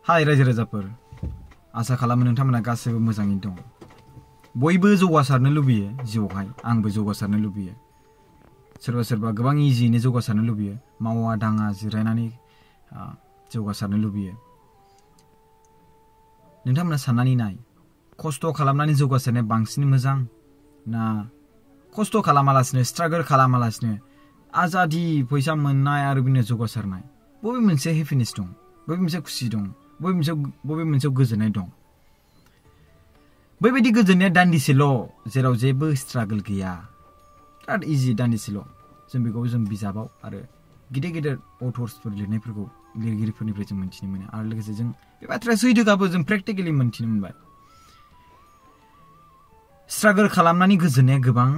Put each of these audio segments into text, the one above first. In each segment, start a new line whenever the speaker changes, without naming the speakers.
हाय रायजो राजाफोर आसा खालामो नोंथांमोना गासैबो मोजाङै दं बयबो जौगासारनो लुबैयो जिउआवहाय आंबो जौगासारनो लुबैयो सोरबा सोरबा गोबां इजियैनो जौगासारनो लुबैयो मावा दाङा जिरायनानै जौगासारनो लुबैयो नोंथांमोना साननानै नाय खस्थ' खालामनानै जौगासारनाया बांसिन मोजां ना खस्थ' खालामालासिनो स्ट्रागल खालामालासिनो आजादि फैसा मोननाय आरो बिनो जौगासारनाय बबे मोनसे हेपिनेस दं बबे मोनसे खुसि दं बबे मोनसे गोजोननाय दं बेबायदि गोजोननाया दान्दिसेल' जेराव जेबो स्ट्रागल गैया बिराद इजि दान्दिसेल' जों बेखौ जों बिजाबाव आरो गिदिर गिदिर अथर्सफोर लिरनायफोरखौ लिरगिरिफोरनिफ्राय जों मोनथिनो मोनो आरो लोगोसे जों बे बाथ्राया सैथोखाबो जों प्रेक्टिकेलि मोनथिनो मोनबाय स्ट्रागल खालामनानै गोजोननाया गोबां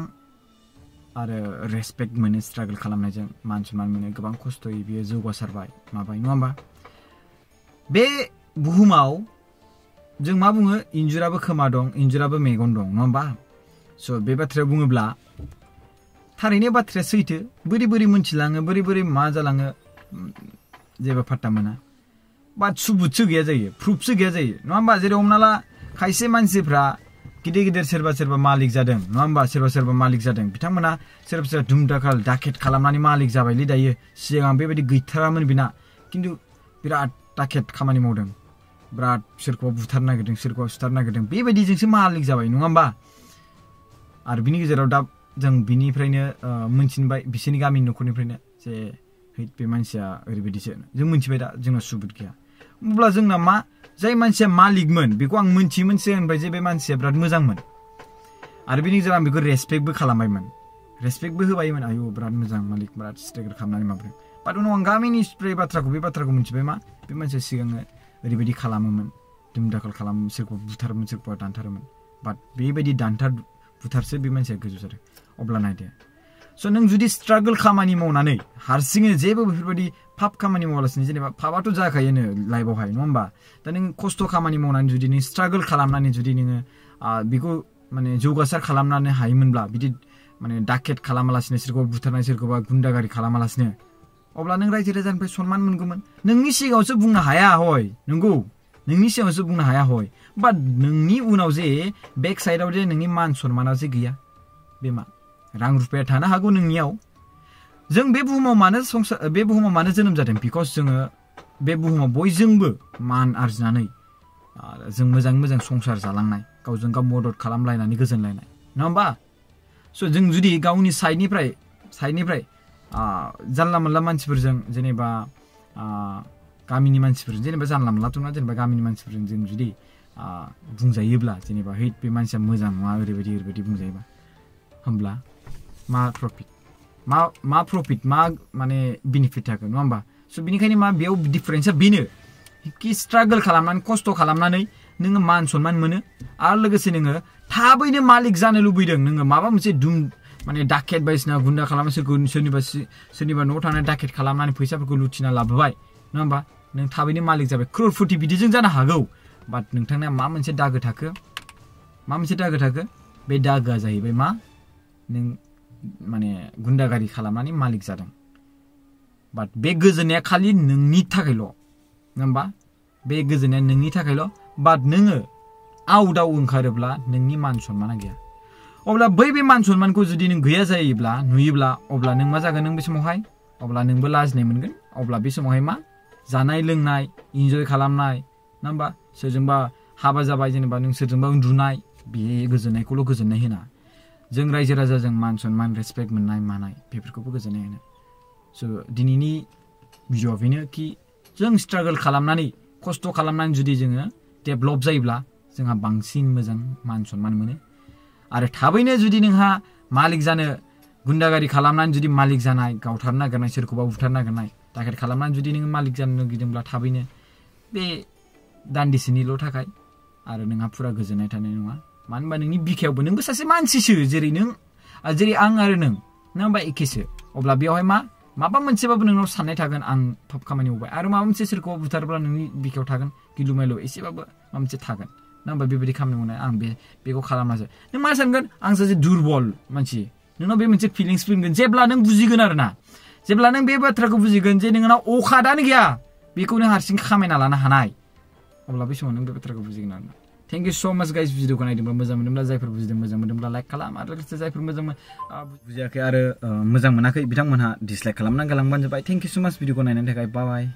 आरो रेसपेक्ट मोनो स्ट्रागल खालामनायजों मान सनमान मोनो गोबां खस्थ'यै बियो जौगासारबाय माबाय नङा होमबा बे बुहुमाव जों मा बुङो इन्जुराबो खोमा दं इन्जुराबो मेगन दं नङा होमबा स' बे बाथ्राया बुङोब्ला थारैनो बाथ्राया सैथो बोरै बोरै मोनथिलाङो बोरै बोरै मा जालाङो जेबो फात्ता मोना बाट सुबुतसो गैया जायो प्रुफसो गैया जायो नङा होमबा जेरै हमना ला खायसे मानसिफ्रा गिदिर गिदिर सोरबा मालिक जादों नङा होमबा सोरबा मालिक जादों बिथांमोना सोरबा धुमधाखाल डाकेट खालामनानै मालिक जाबायलै दायो सिगां बेबायदि गैथारामोन बिना खिन्थु बिराद डाकेट खामानि मावदों बिराद सोरखौबा बुथारनो नागिरदों सोरखौबा सुथारनो नागिरदों बेबायदिजोंसो मालिक जाबाय नङा होमबा आरो बिनि गेजेराव दा जों बिनिफ्रायनो मोनथिबाय बिसोरनि गामिनि न'खरनिफ्रायनो जे बे मानसिया ओरैबायदिसो जों मोनथिबाय दा जोंनाव सुबुत गैया अब्ला जोंना मा जाय मानसिया मालिकमोन बेखौ आं मोनथियोमोनसो होनबाय जे बे मानसिया बिराद मोजांमोन आरो बिनि गेजेराव आं बेखौ रेसपेक्टबो खालामबायमोन रेसपेक्टबो होबायमोन आयौ बिराद मोजां मालिक बिराद स्ट्रागल खालामनानै माबादों बाट उनाव आं गामिनि बे बाथ्राखौ मोनथिबाय मा बे मानसिया सिगाङो ओरैबायदि खालामोमोन दुमदाखाल खालामोमोन सोरखौबा बुथारोमोन सोरखौबा दानथारोमोन बाट बेबायदि दानथार बुथारसो बे मानसिया गोजौ जादों अब्ला नायदो स' नों जुदि स्ट्रागल खामानि मावनानै हारसिङै जेबो बेफोरबायदि फाप खामानि मावालासिनो जेनेबा फापआथ' जाखायोनो लाइफआवहाय नङा होमबा दा नों खस्थ' खामानि मावनानै जुदि नों स्ट्रागल खालामनानै जुदि नोङो बेखौ माने जौगासार खालामनानै हायोमोनब्ला बिदि माने डाकेट खालामालासिनो सोरखौबा बुथारनाय सोरखौबा गुन्दागारि खालामालासिनो अब्ला नों रायजो राजानिफ्राय सनमान मोनगौमोन नोंनि सिगाङावसो बुंनो हाया हय नंगौ नोंनि सिगाङावसो बुंनो हाया हय बाट नोंनि उनाव जे बेक साइडआव जे नोंनि मान सनमाना जे गैया बे मा रां रुपाया थानो हागौ नोंनियाव जों बे बुहुमाव मानो जोनोम जादों बिकज जोङो बे बुहुमाव बयजोंबो मान आरजिनानै जों मोजां संसार जालांनाय गावजों गाव मदद खालामलायनानै गोजोनलायनाय नङा होमबा स' जों जुदि गावनि साइडनिफ्राय जानला मोनला मानसिफोरजों जेनेबा गामिनि मानसिफोरजों जेनेबा जानला मोनलाथ' नङा जेनेबा गामिनि मानसिफोरजों जों जुदि बुंजायोब्ला जेनेबा बे मानसिया मोजां नङा ओरैबायदि बुंजायोबा होमब्ला मा प्रफिट मा माने बेनिफिट थागोन नङा होमबा स' बिनिखायनो मा बेयाव डिफारेन्सआ बेनो कि स्ट्रागल खालामनानै खस्थ' खालामनानै नोङो मान सनमान मोनो आरो लोगोसे नोङो थाबैनो मालिक जानो लुबैदों नोङो माबा मोनसे माने डाकेट बायदिसिना गुन्दा खालामो सोरनिबा न'आव थानानै डाकेट खालामनानै फैसाफोरखौ लुथिना लाबोबाय नङा होमबा नों थाबैनो मालिक जाबाय क्ररफुटि बिदिजों जानो हागौ बाट नोंथांना मा मोनसे दागो थाखो बे दागोआ जाहैबाय मा नों माने गुन्दागारि खालामनानै मालिक जादों बाट बे गोजोननाया खालि नोंनि थाखायल' नङा होमबा बे गोजोननाया नोंनि थाखायल' बाट नोङो आउटआव ओंखारोब्ला नोंनि मान सनमाना गैया अब्ला बे मान सनमानखौ जुदि नों गैया जायोब्ला नुयोब्ला अब्ला नों मा जागोन नों बे समावहाय अब्ला नोंबो लाजिनाय मोनगोन अब्ला बे समावहाय मा जानाय लोंनाय इन्जय खालामनाय नङा होमबा सोरजोंबा हाबा जाबाय जेनेबा नों सोरजोंबा उन्दुनाय बे गोजोननायखौल' गोजोननाय होना जों रायजो राजाजों मान सनमान रेसपेक्ट मोननाय मानाय बेफोरखौबो गोजोननाय होनो स' दिनैनि भिडिअ'आ बेनो कि जों स्ट्रागल खालामनानै खस्थ' खालामनानै जुदि जोङो डेभलप जायोब्ला जोंहा बांसिन मोजां मान सनमान मोनो आरो थाबैनो जुदि नोंहा मालिक जानो गुन्दागारि खालामनानै जुदि मालिक जानाय गावथारनो नागिरनाय सोरखौबा बुथारनो नागिरनाय डाकेट खालामनानै जुदि नोङो मालिक जानो नागिरदोंब्ला थाबैनो बे दान्दिसेनिल' थाखाय आरो नोंहा फुरा गोजोननाय थानाय नङा मानो होनबा नोंनि बिखायावबो नोंबो सासे मानसिसो जेरै आं आरो नों होमबा एखेसो अब्ला बेवहाय माबा मोनसेबाबो नोंनाव साननाय थागोन आं फाप खामानि मावबाय आरो माबा मोनसे सोरखौबा बुथारोब्ला नोंनि बिखायाव थागोन गिलु माइलु एसेबाबो माबा मोनसे थागोन ना होमबा बेबायदि खामानि मावनाय आं बेखौ खालामासै नों मा सानगोन आं सासे दुरबल मानसि नोंनाव बे मोनसे फिलिंस फैगोन जेब्ला नों बुजिगोन आरो ना जेब्ला नों बे बाथ्राखौ बुजिगोन जे नोंनाव अखादानो गैया बेखौ नों हारसिं खामायना लानो हानाय अब्ला बै समाव नों बे बाथ्राखौ बुजिगोन आरोना थेंक इउ सो माच गाइस भिडिअखौ नायदोंबा मोजां मोनदोंब्ला जायफोर बुजिदों मोजां मोनदोंब्ला लाइक खालाम आरो लोगोसे जायफोर बुजियाखै आरो मोजां मोनाखै बिथांमोनहा डिसलाइक खालामनानै गालांबानो जाबाय थेंक इउ सो माच भिडिअखौ नायनायनि थाखाय बाय